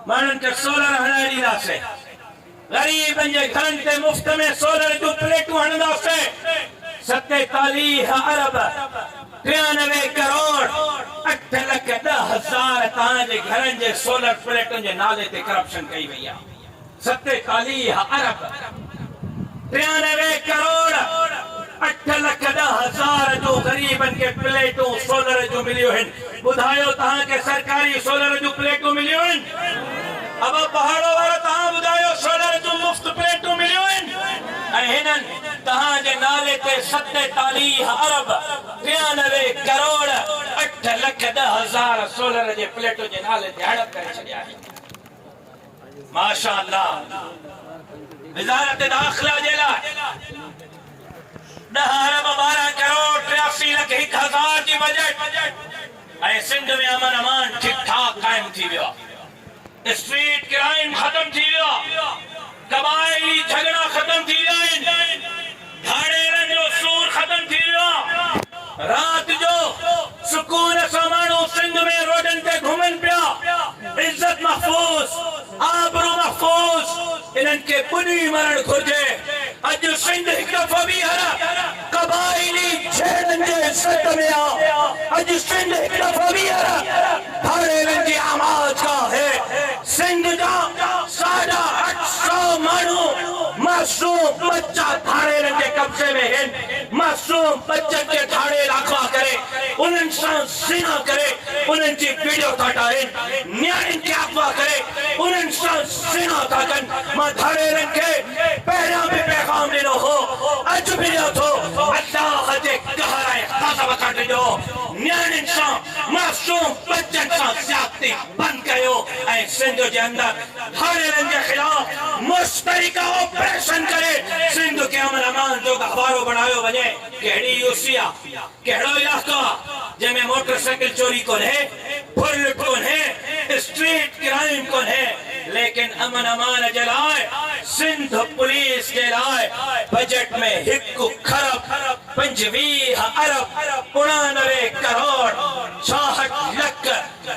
ماڻهن کي سولر هڻائي ڏينداسين، غريبن جي گهرن تي مفت ۾ سولر جون پليٽون هڻنداسين، 47 ارب 93 ڪروڙ 8 لک 10,000 توهان جي گهرن جي سولر پليٽن جي نالي تي ڪرپشن ڪئي وئي آهي، 47 ارب 93 ڪروڙ 8 لک 10,000 جون غريبن کي پليٽون سولر جون مليون هن، ٻڌايو توهان کي سرڪاري سولر جون پليٽون مليون آهن؟ ابا پهاڙو وارا توهان ٻڌايو سولر جون مفت پليٽون مليون آهن؟ ۽ هنن توهان جي نالي تي 47 ارب 93 ڪروڙ 8 لک 10,000 سولر جي پليٽن جي نالي تي هڙپ ڪري ڇڏيا آهن. ماشاء الله وزارت داخله جي لاء 10 ارب 12 ڪروڙ 83 لک 1000 جي بجيٽ ۽ سنڌ ۾ امن امان ٺيڪ ٺاڪ قائم ٿي ويو آهي، اسٽريٽ ڪرائيم ختم ٿي ويو آهي، قبائلي جهڳڙا ختم ٿي ويا آهن، ڌاڙيلن جو سور ختم ٿي ويو آهي، رات جو سڪون سان ماڻهو سنڌ ۾ روڊن تي گهمن پيا، عزت محفوظ، آبرو محفوظ، انهن کي ٻڏي مرڻ گهرجي، اڄ سنڌ هڪ دفعو ٻيهر قبائلي جهيڙن جي زد ۾ آ، اڄ سنڌ هڪ دفعو ٻيهر ڌاڙيلن جي آماجگاهه آهي، سنڌ جا ساڍا اٺ سئو ماڻهو معصوم ٻچا ڌاڙيلن جي قبضي ۾ هن، معصوم ٻچن کي ڌاڙيل اغوا ڪري انهن سان زنا ڪري انهن جي وڊيو ٿا ٺاهين، نياڻين کي اغوا ڪري انهن سان زنا ٿا ڪن، مان ڌاڙيلن کي پهريان به پيغام ڏنو هو اڄ به ڏيان ٿو، الله جي قهر ۽ غضب کان ڊڄو، نياڻين سان معصوم ٻچن سان زيادتي بند ڪيو ۽ سنڌ جي اندر ڌاڙيلن جي خلاف مشترڪه آپريشن ڪري سنڌ کي امن امان جو گهوارو بڻايو وڃي. ڪهڙي يو سي آ، ڪهڙو علائقو آ جنهن ۾ موٽر سائيڪل چوري ڪونهي، ڦر لٽ ڪونهي، اسٽريٽ ڪرائيم ڪونهي، ليڪن امن امان جي لاء سنڌ پوليس جي لاء بجيٽ ۾ هڪ کرب 25 ارب 89 ڪروڙ 66 لک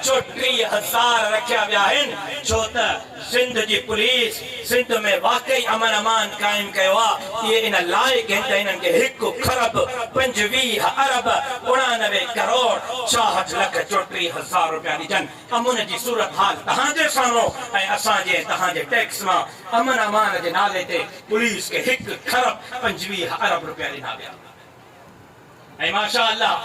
34,000 رکيا ويا آهن، ڇو ته سنڌ جي پوليس سنڌ ۾ واقعي امن امان قائم ڪيو آ، اهي ان لائق آهن ته انهن کي هڪ کرب 25 ارب 89 ڪروڙ 66 لک 34,000 روپيا ڏجن، امن جي صورتحال توهان جي سامهون ۽ اسان جي ۽ توهان جي ٽيڪس مان امن امان جي نالي تي پوليس کي هڪ کرب 25 ارب روپيا ڏنا ويا ۽ ماشاء الله.